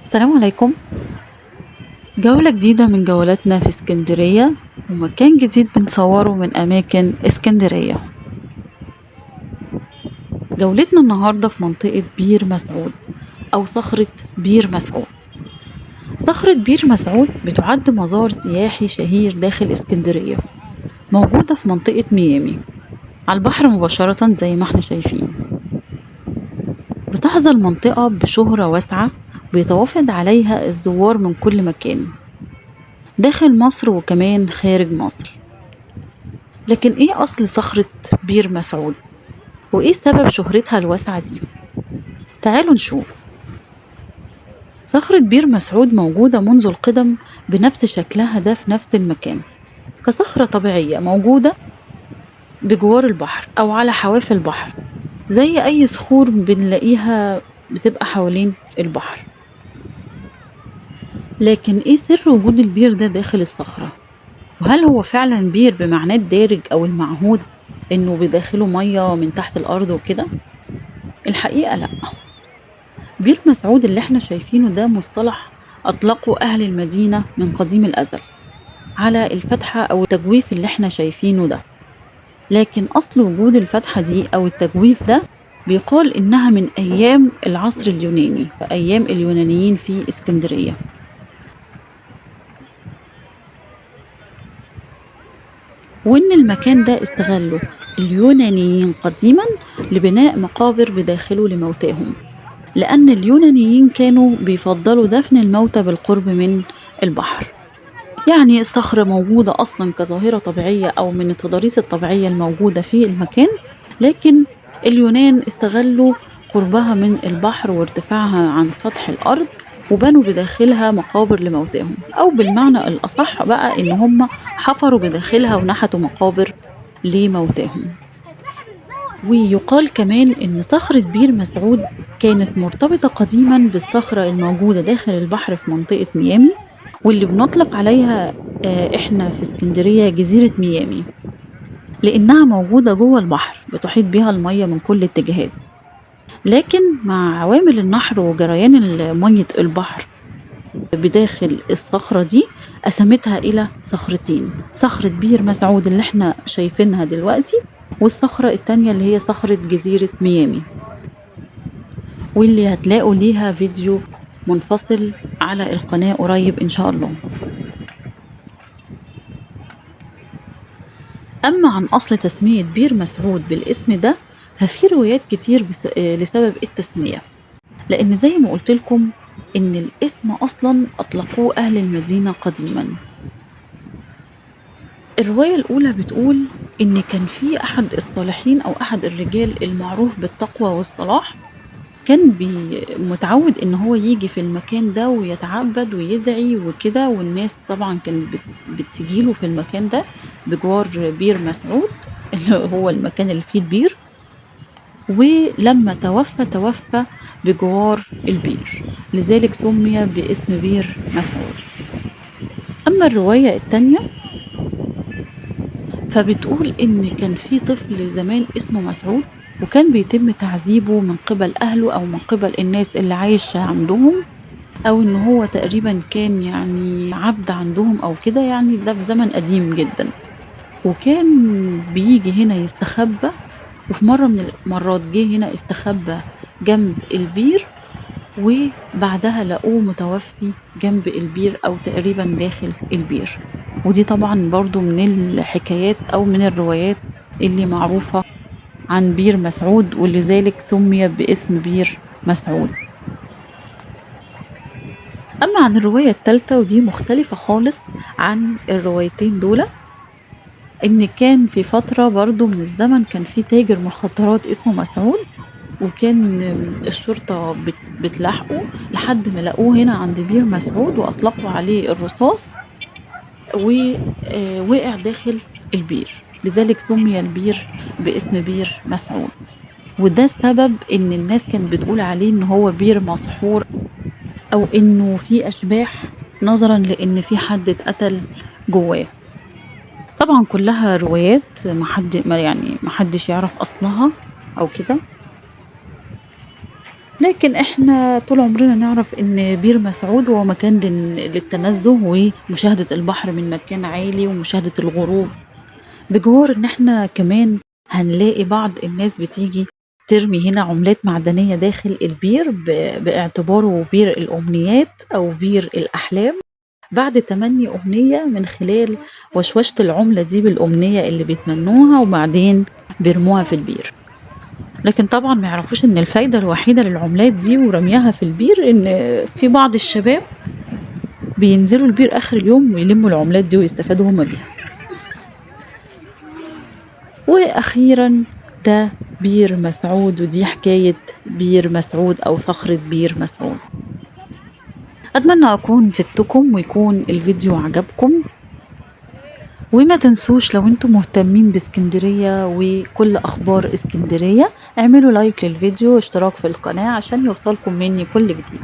السلام عليكم. جولة جديدة من جولاتنا في اسكندرية، ومكان جديد بنصوره من أماكن اسكندرية. جولتنا النهاردة في منطقة بير مسعود أو صخرة بير مسعود. صخرة بير مسعود بتعد مزار سياحي شهير داخل اسكندرية، موجودة في منطقة ميامي على البحر مباشرة زي ما احنا شايفين. بتحظى المنطقة بشهرة واسعة بيتوافد عليها الزوار من كل مكان داخل مصر وكمان خارج مصر. لكن ايه أصل صخرة بير مسعود؟ وايه سبب شهرتها الواسعة دي؟ تعالوا نشوف. صخرة بير مسعود موجودة منذ القدم بنفس شكلها ده في نفس المكان، كصخرة طبيعية موجودة بجوار البحر أو على حواف البحر، زي أي صخور بنلاقيها بتبقى حوالين البحر. لكن ايه سر وجود البير ده داخل الصخرة؟ وهل هو فعلا بير بمعناه الدارج أو المعهود إنه بداخله مية من تحت الأرض وكده؟ الحقيقة لأ. بير مسعود اللي احنا شايفينه ده مصطلح أطلقه أهل المدينة من قديم الأزل على الفتحة أو التجويف اللي احنا شايفينه ده. لكن أصل وجود الفتحة دي أو التجويف ده بيقال إنها من أيام العصر اليوناني، أيام اليونانيين في اسكندرية. وإن المكان ده استغله اليونانيين قديما لبناء مقابر بداخله لموتاهم، لأن اليونانيين كانوا بيفضلوا دفن الموتى بالقرب من البحر. يعني الصخرة موجودة أصلا كظاهرة طبيعية أو من التضاريس الطبيعية الموجودة في المكان، لكن اليونان استغلوا قربها من البحر وارتفاعها عن سطح الأرض وبنوا بداخلها مقابر لموتاهم، أو بالمعنى الأصح بقى إن هم حفروا بداخلها ونحتوا مقابر لموتاهم. ويقال كمان إن صخرة بير مسعود كانت مرتبطة قديما بالصخرة الموجودة داخل البحر في منطقة ميامي، واللي بنطلق عليها إحنا في اسكندرية جزيرة ميامي، لأنها موجودة جوه البحر بتحيط بها المية من كل الاتجاهات. لكن مع عوامل النهر وجريان مية البحر بداخل الصخرة دي قسمتها إلى صخرتين، صخرة بير مسعود اللي احنا شايفينها دلوقتي، والصخرة التانية اللي هي صخرة جزيرة ميامي، واللي هتلاقوا ليها فيديو منفصل على القناة قريب إن شاء الله. أما عن أصل تسمية بير مسعود بالاسم ده ففي روايات كتير لسبب التسمية، لأن زي ما قلت لكم إن الاسم أصلا أطلقوه أهل المدينة قديما. الرواية الأولى بتقول إن كان في أحد الصالحين أو أحد الرجال المعروف بالتقوى والصلاح كان متعود إن هو يجي في المكان ده ويتعبد ويدعي وكده، والناس طبعا كانت بتجيله في المكان ده بجوار بير مسعود اللي هو المكان اللي فيه البير. ولما توفى توفى بجوار البير، لذلك سمي باسم بير مسعود. أما الرواية التانية فبتقول إن كان في طفل زمان اسمه مسعود، وكان بيتم تعذيبه من قبل أهله أو من قبل الناس اللي عايشة عندهم، أو إن هو تقريبا كان يعني عبد عندهم أو كده، يعني ده في زمن قديم جدا. وكان بيجي هنا يستخبى، وفي مرة من المرات جه هنا استخبى جنب البير، وبعدها لقوه متوفي جنب البير أو تقريبا داخل البير. ودي طبعا برضو من الحكايات أو من الروايات اللي معروفة عن بير مسعود، ولذلك سمي باسم بير مسعود. أما عن الرواية الثالثة، ودي مختلفة خالص عن الروايتين دول، إن كان في فترة برضو من الزمن كان في تاجر مخدرات اسمه مسعود، وكان الشرطة بتلاحقه لحد ما لقوه هنا عند بير مسعود وأطلقوا عليه الرصاص ووقع داخل البير، لذلك سمي البير باسم بير مسعود. وده السبب إن الناس كانت بتقول عليه إن هو بير مسحور أو إنه في أشباح، نظرا لإن في حد اتقتل جواه. طبعا كلها روايات ما حدش يعرف أصلها أو كده. لكن احنا طول عمرنا نعرف ان بير مسعود هو مكان للتنزه ومشاهدة البحر من مكان عالي ومشاهدة الغروب، بجوار ان احنا كمان هنلاقي بعض الناس بتيجي ترمي هنا عملات معدنية داخل البير باعتباره بير الأمنيات أو بير الأحلام، بعد تمني أمنية من خلال وشوشة العملة دي بالأمنية اللي بيتمنوها، وبعدين بيرموها في البير. لكن طبعا ما يعرفوش ان الفايدة الوحيدة للعملات دي ورميها في البير ان في بعض الشباب بينزلوا البير اخر اليوم ويلموا العملات دي ويستفادوا هما بيها. واخيرا ده بير مسعود، ودي حكاية بير مسعود او صخرة بير مسعود. اتمنى اكون فدتكم ويكون الفيديو عجبكم، وما تنسوش لو انتم مهتمين باسكندرية وكل اخبار اسكندرية اعملوا لايك للفيديو واشتراك في القناة عشان يوصلكم مني كل جديد.